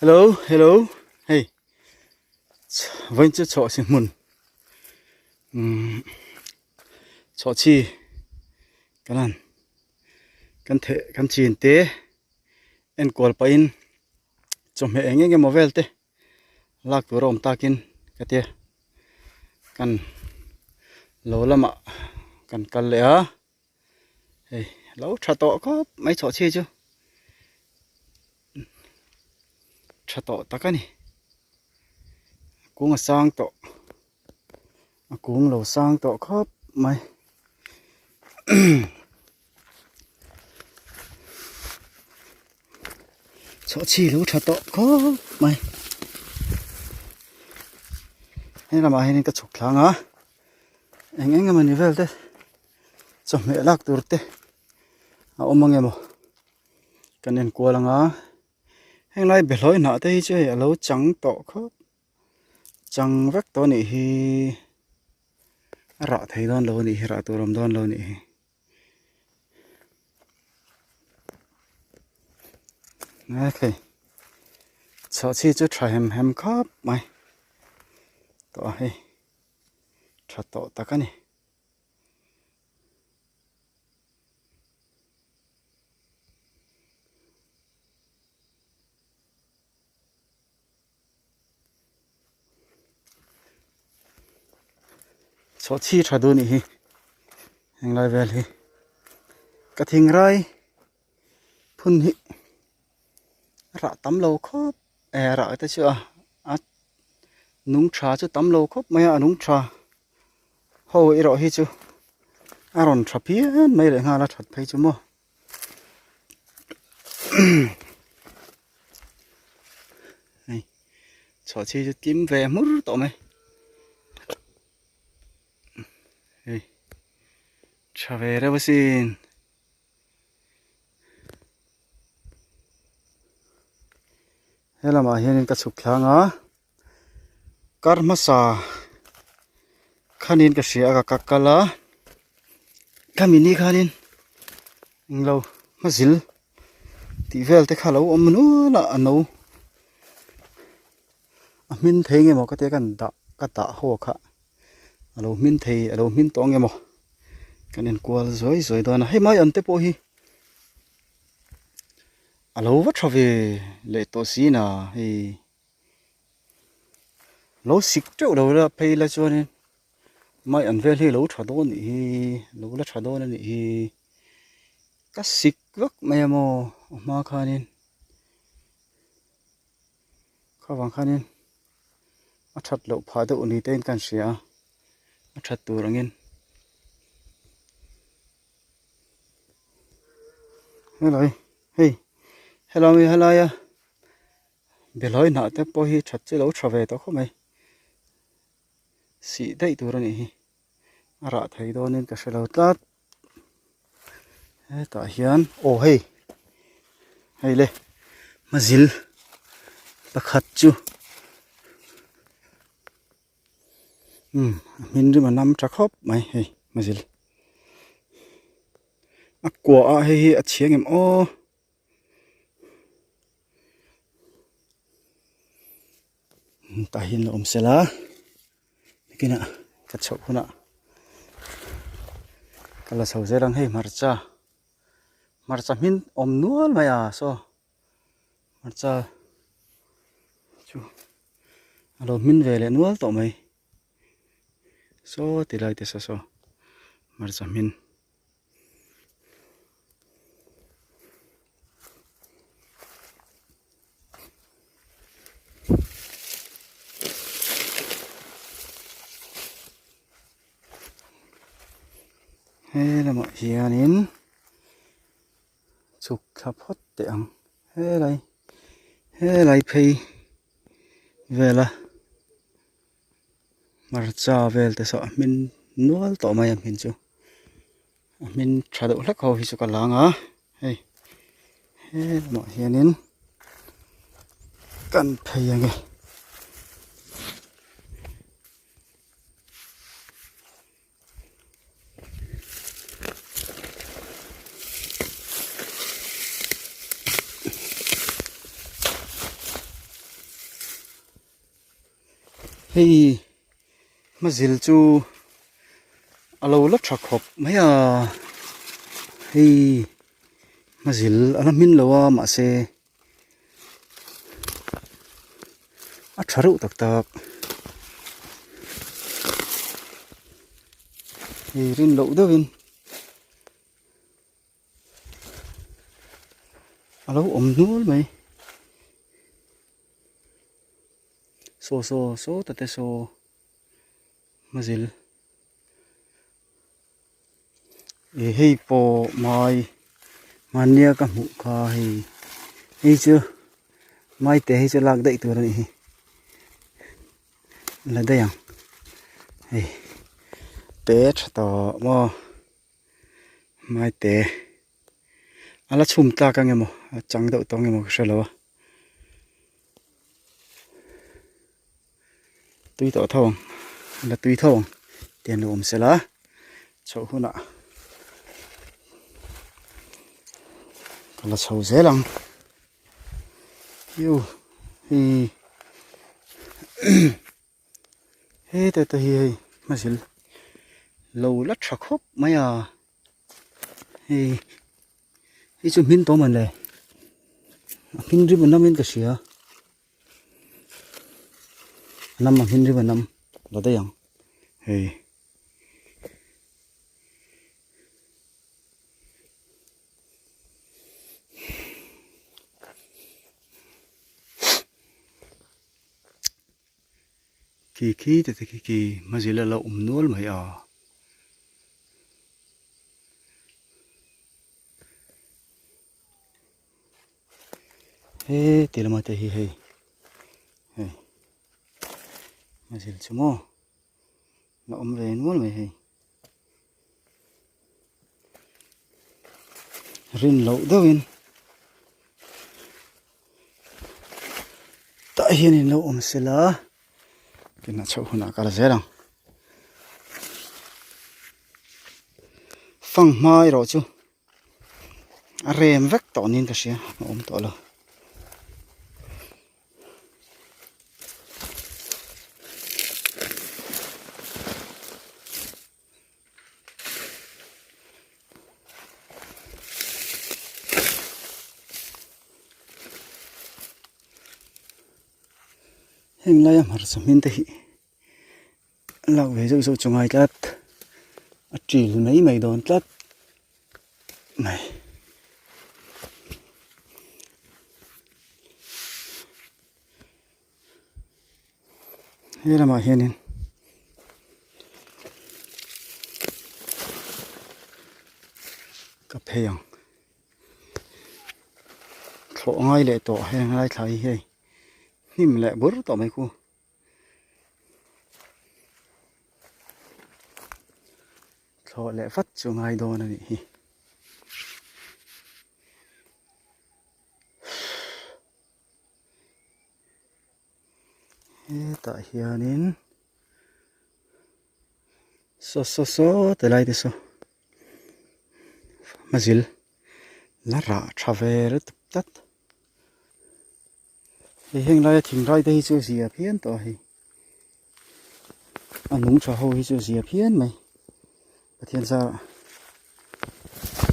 Hello hello hei vawiin chu chhuah si hmun umm chhuah chi kan han kan theh kan chin te enkual pahin chawhmeh eng eng emaw vel te lak tur a awm takin ka tia kan lo lamah kan kal leh a. Hei lo tha tawh khawp mai chawh chhi chu tha tawh tak a ni a kung a sang tawh a kung lo sang tawh khawp mai chawh chhi lo tha tawh khawp mai he lamah hianin ka chhuk thlang a eng eng emawni vel te chawhmeh lak tur te a awm ang emaw kan en kual ang a heng lai behlawi hnah te hi chu hei alo chang tawh khawp chang vek tawh anih hi a rah thei dawn lo anih hi rah tur a awm dawn lo anih hi. Okay. Chawhchhi chu tha hem hem khawp mai tawh a hei. tha tawh tak a ni. Chawhchhi tha duh nih hi henglai vel hi ka thingrai phun hi rah tam lo khawp eh rah te chu a a nung tha chu tam lo khawp mai a a nung tha ho erawh hi chu a rawn tha phian mai leh nghal a that phei chu maw hei chhuah chhi chu tlem ve hmur tawh mai hei tha ve reuh asin. He lamah hianin ka chhuk thlang a kar hmasa khanin ka hria a ka kal a khami ni khanin englo hmazil tih vel te kha a lo awm nual a a no a hmin thei nge maw ka tia kan dah ka dah haw kha a lo hmin thei a lo hmin tawh nge maw kan enkual zuai zuai dawn a hei mai an te pawh hi a lo va tha ve leh tawh si na hei lo sik teuh lo la phei la chuanin mai an vel hi a lo tha dawn nih hi lo la tha dawn a nih hi ka sik vak mai a maw a hma khanin. Khavang khanin a that loh phah deuh ni te in kan hria a, a that tur angin helai hei helai mi helaia behlawi hnah te pawh hi that chu lo tha ve tawh khawp mai sih daih tur a nih hi a rah thei dawnin ka hre lo tlat. Hetah hian aw hei hei le hmazil pakhat chu umm a hmin rim a nam tha khawp mai hei hmazil a kua ah hei hi a chhiang em aw. Tah hian la awm sela nikinah ka chhoh hunah ka la chho zel ang hei hmarcha hmarcha hmin awm nual mai a saw hmarcha chu a lo hmin ve leh nual tawh mai saw ti lai te saw saw hmarcha hmin. He lamah hianin chhuk thla phawt teh ang helai helai phei vela hmarcha vel te saw a hmin nual tawh mai a hmin chu a hmin tha deuh hlek ho hi chu ka lang a hei he lamah hianin kan phei ange. Hei hmazil chu a lo la tha khawp mai a, hei hmazil a la hmin lo a mahse a tha reuh tak tak. Hei rin loh deuhin. A lo awm hnual mai saw saw saw ta te saw hmazil ih hei pawh mai hmannia ka hmuh kha hei hei chu maite hi chu lak daih tur a nih hi la daih ang hei te tha tawh maw. Maite a la chhum tlak ang emaw a chang deuh tawh ang emaw ka hre lo a tui tawh tho ang a la tui tho ang tian lo awm sela chhoh hunah ka la chho zel ang iu hei Heta te hi hei hmazil lo la tha khawp mai a hei hei chu hmin tawm an le a hmin rim a nam in ka hria a nam a hmin rim a nam la daih ang hei. Khi khi te te khi khi hmazil a lo awm nual mai a. He ti lama te hi hei hei hmazil chu maw la awm ve nual mai hei. Rin loh deuhin tah hian in lo awm sela tin a chhoh hunah ka la zel ang fanghma erawh chu a rem vek tawh niin ka hria a awm tawh lo. Heng laia hmarcha hmin te hi lak ve zeuh zeuh chu ngai tlat a til mai mai dawn tlat mai. He lamah hianin ka phei ang thlawh ngai leh tawh heng lai thla hi hei hnim leh bur tawh mai khu thlawh leh vat chu ngai dawn a nih hi. Hetah hianin saw saw saw ti lai te saw hmazil la rah tha ve lutuk tlat hei heng laia thing rai te hi chu zia phian tawh a hei a nung tha ho hi chu zia phian mai Pathian zarah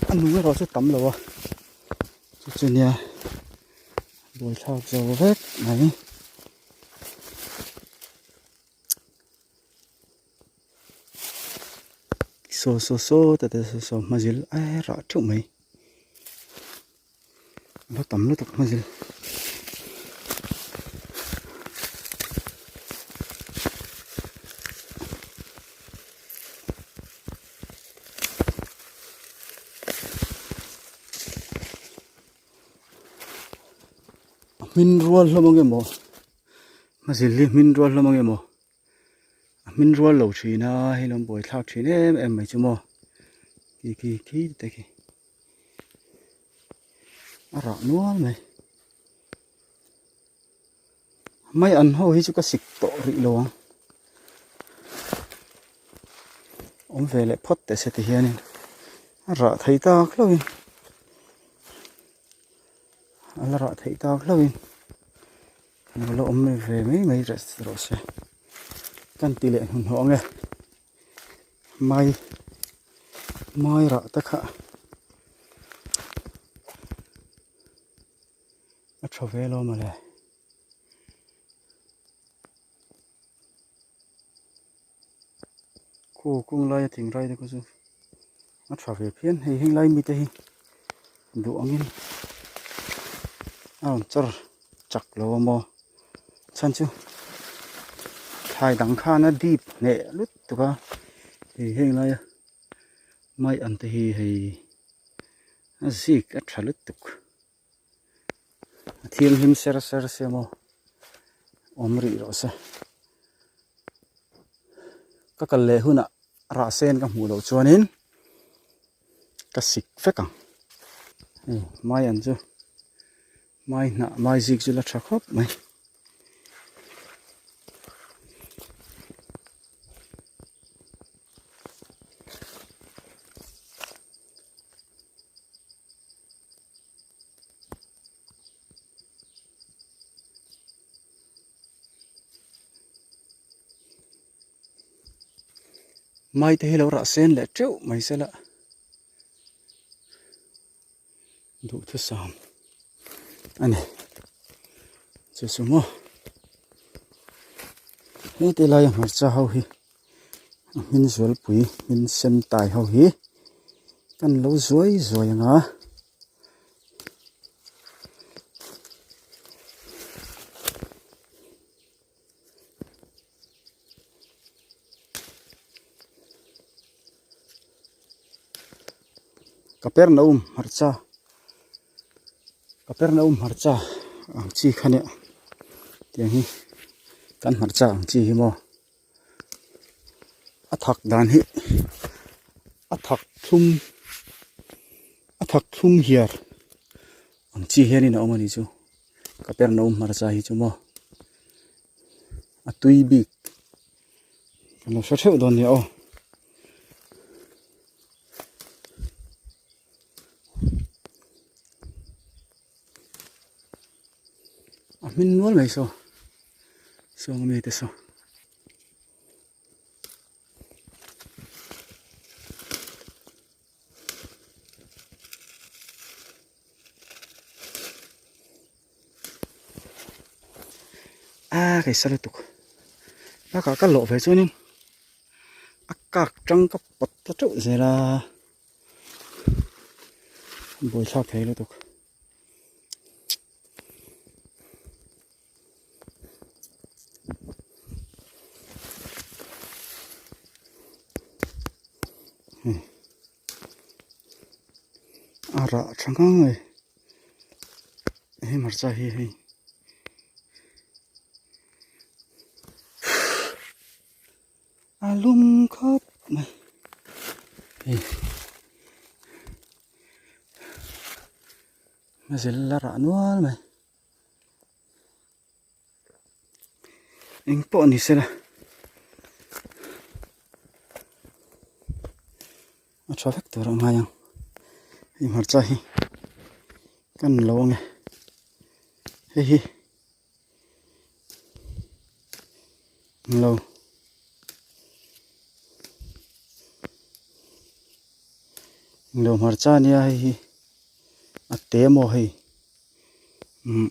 a nung erawh chu tam lo a chu chu nia buaithlak zo vek mai. Saw saw saw ta te saw saw hmazil a rah theuh mai a va tam lutuk hmazil. Hmin rual hlawm ang emaw hmazil hi hmin rual hlawm ang emaw a hmin rual lo thin a hei lo buaithlak thin em em mai chu maw khi khi khi te khi a rah nual mai mai an ho hi chu ka sik tawh rih lo ang awm ve leh phawt teh se ti hianin a rah thei tak hlauhin a la rah theih tak hlauhin lo la awm ve mai mai rawh se. Kan ti leh hnuhnawh ang e. Mai mai rah te kha a tha ve lo mawle. Khu kung laia thing rai te kha chu a tha ve phian hei heng lai mite hi duh angin a rawn chawr chak lo a maw chhan chu thlai dang khan a dip hneh lutuk a hei heng laia mai ang te hi hei a zik a tha lutuk a thianghlim ser ser sia maw awm rih rawh se ka kal leh hunah rah sen ka hmuh loh chuanin ka sik vek ang hei mai an chu mai hnah mai zik chu la tha khawp mai. Mai te hi lo rah sen leh teuh mai se la duhthusam a ni chu chu maw heti laia hmarcha ho hi a hmin zualpui hmin sen tai ho hi kan lo zuai zuai ang a. Kapernaum hmarcha Kapernaum hmarcha ang chi kha nia tiang hi kan hmarcha ang chi hi maw a thak dan hi a thak thlum a thak thlum hiar ang chi hianin a awm a ni chu Kapernaum hmarcha hi chu maw a tui bik kan lo hre theuh dawn nia aw. A hmin nual mai saw sawng ami te saw. A kei sa lutuk bakah ka lawh ve chuanin a kak tang ka pawt ta teuh zel a buaithlak thei lutuk. A rah tha ngang mai hei hmarcha hi hei a lum khawp mai hei a zel a rah nual mai. Eng pawh ni sela a tha vek tur a ngai ang hei hmarcha hi kan lo ang e hei hi lo lo hmarcha ania hei hi a te maw hei umm.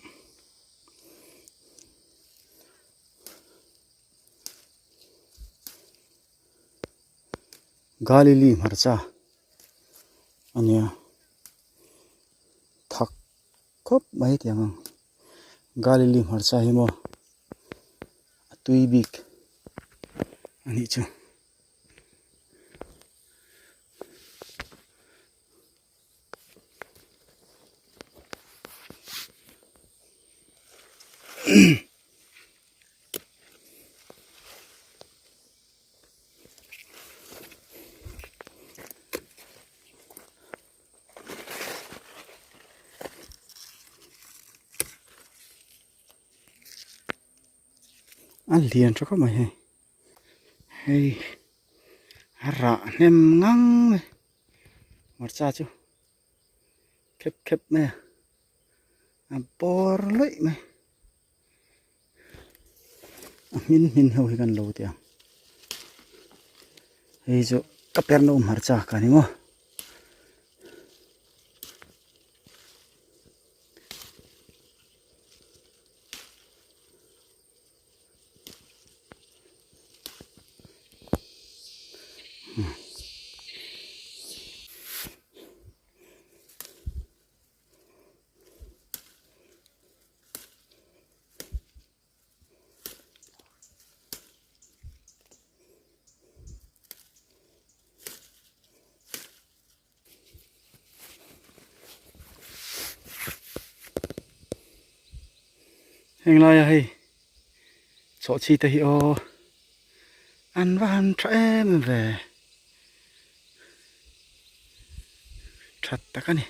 Galili hmarcha a nia thak khawp mai tiang ang Galili hmarcha hi maw a tui bik a nih chu. A lian tha khawp mai hei hei a rah hnem ngang mai hmarcha chu khep khep mai a a bawr luih mai a hmin hmin ho hi kan lo tih ang. Hei chu ka per no hmarcha ka ni maw. Heng laia hei chawhchhi te hi aw an va han tha em em ve that tak a ni.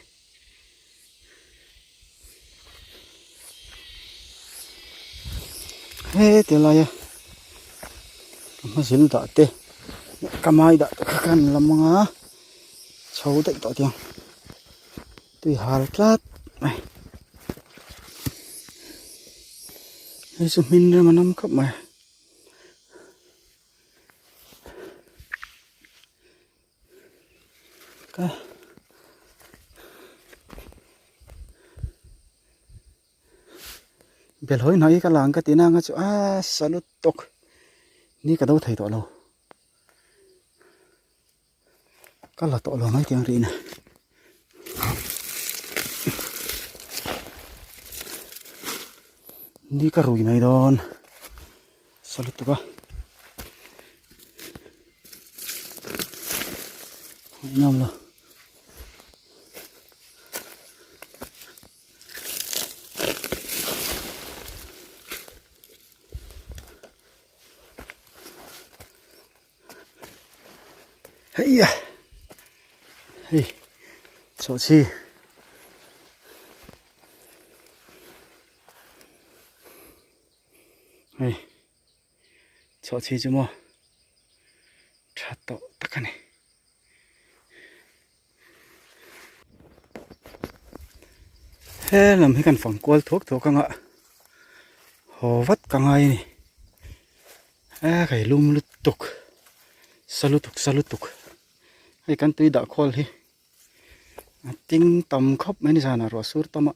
Heti laia ka hmazil dah te ka mai dah te kha khan lam anga chho daih tawh tiang tui hal tlat mai hei chu hmin rem a nam khawp mai. Ka Belhawi hnai ka lang ka ti nang a chu a salut tawk ni ka do thei tawh lo ka la tawh lo mai tiang rih na. Ni ka rui mai dawn salut tuk a. Ngaihnawm lo. Heiya hei chawhchhi hei Chawhchhi chu maw tha tawh tak a ni. He lam hi kan fang kual thuak thuak anga haw vat ka ngai a ni. E kai lum lutuk sa lutuk sa lutuk hei kan tui dah khawl hi a ting tam khawp mai ni zanah ruah sur tam a.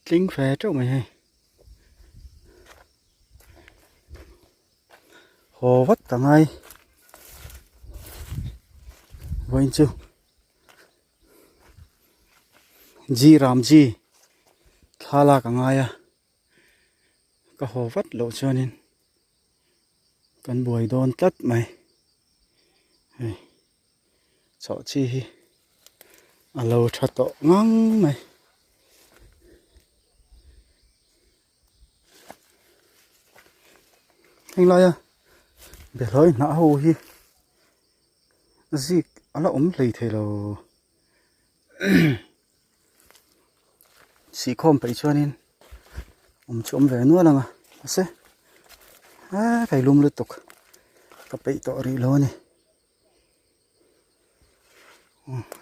Tling fe teuh mai hei. Haw vat ka ngai. Vawiin chu Ji Ram Ji thla lak a ngai a. Ka haw vat loh chuanin kan buai dawn tlat mai. Hei chawh chi hi a lo tha tawh ngang mai. Heng laia behlawi hnah ho hi zik a la awm hlei thei lo. Sihkhawm peih chuanin awm chu awm ve nual ang a mahse a kai lum lutuk ka peih tawh rih lo a ni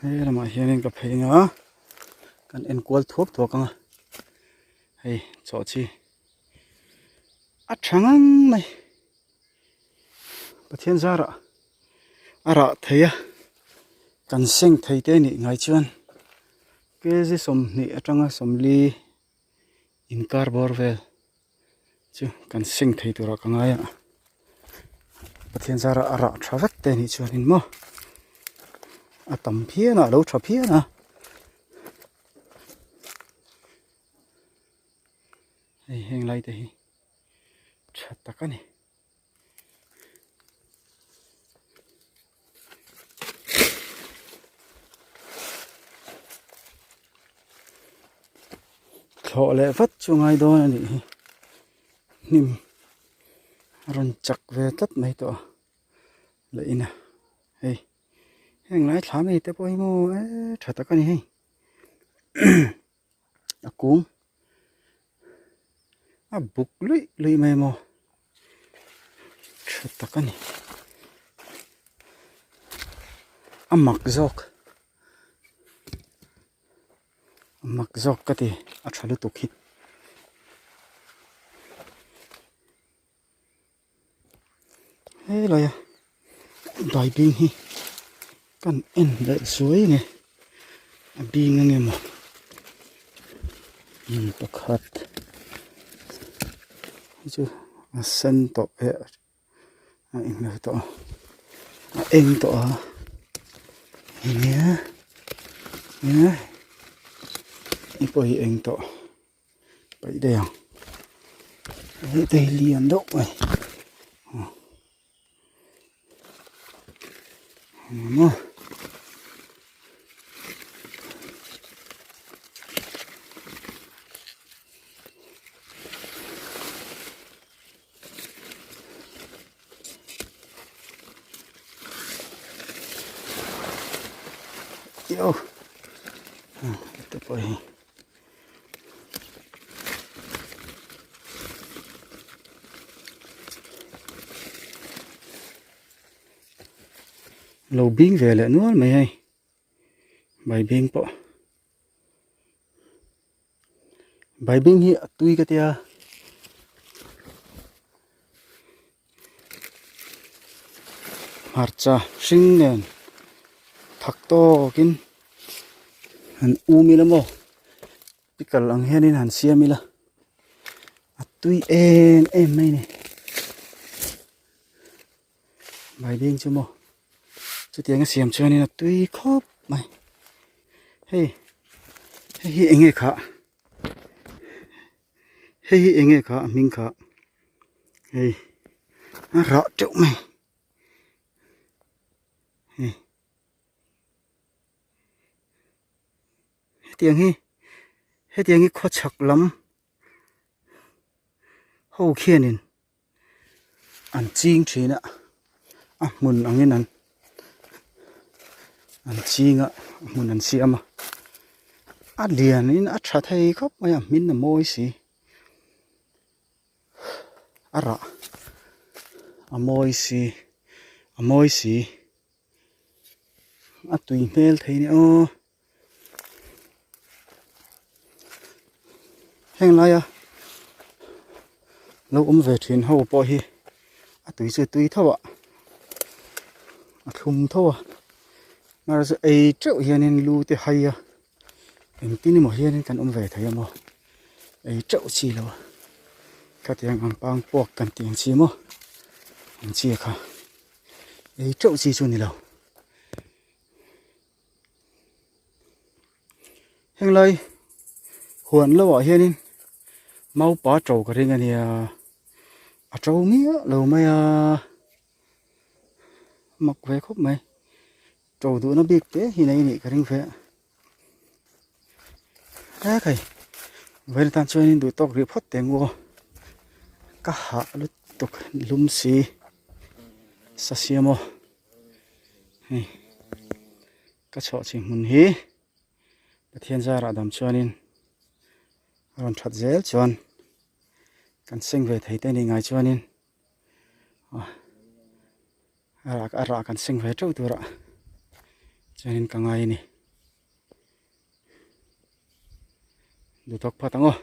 he lamah hianin ka phei ang a kan en kual thuak thuak ang a hei chawhchhi a tha ngang mai Pathian zarah a rah thei a kan seng thei te nih ngai chuan kg 20 atanga 40 inkar bawr vel chu kan seng thei turah ka ngai a Pathian zarah a rah tha vek te nih chuanin maw a tam phian a a lo tha phian a. Hei heng lai te hi tha tak a ni. Thlawh leh vat chu ngai dawn a nih hi. Hnim a rawn chak ve tlat mai tawh a leh in a hei heng lai thla mai te pawh hi maw e tha tak a ni hei. A kung a buk luih luih mai maw tha tak a ni a mak zawk a mak zawk ka ti a tha lutuk hi. Helai a baibing hi kan en leh zuai nge a bing ange maw pakhat hei chu a sen tawh e a englo tawh a eng tawh a enge enge hei pawh hi eng tawh paih daih ang hei te hi lian deuh mai maw. Yo ito pawh hi lo bing ve leh nual mai hei baibing pawh. Baibing hi a tui ka tia hmarcha hring nen thak tawkin han um ila maw pickle ang hianin han siam ila a tui em em mai a ni baibing chu maw chutiang a siam chuanin a tui khawp mai hei hei hi eng nge khah hei hi eng nge khah a hming khah hei a rah teuh mai hei hetiang hi hetiang hi khawchhak lam ho khianin. An ching thin a a hmun angin an an ching a a hmun an siam a a lianin a tha thei khawp mai a hmin a mawi si a rah a mawi si a mawi si a tui hmel thei nia aw. Heng laia lo awm ve thin ho pawh hi a tui chu tui tho a a thlum tho a mahse chu ei teuh hianin lu te hai a engtin emaw hianin kan awm ve thei a maw ei teuh chi lo a khatiang ang pang puak kan tih ang chi maw ang chi kha ei teuh chi chu a ni lo. Henglai huan lo ah hianin maupa to ka ring ania a to miah lo mai a mak ve khawp mai to duhna bik te hi nei anih ka ring ve a hekhai vawiin atan chuanin duh tawk rih phawt teh ngua ka hah lutuk lum si sa siam aw. Hei ka chhuah chhi hmun hi Pathian zarah dam chuanin a rawn that zel chuan kan seng ve thei te ni ngai chuanin a rah kan seng ve teuh turah chuanin ka ngai a ni. Duhtawk phawt ang aw.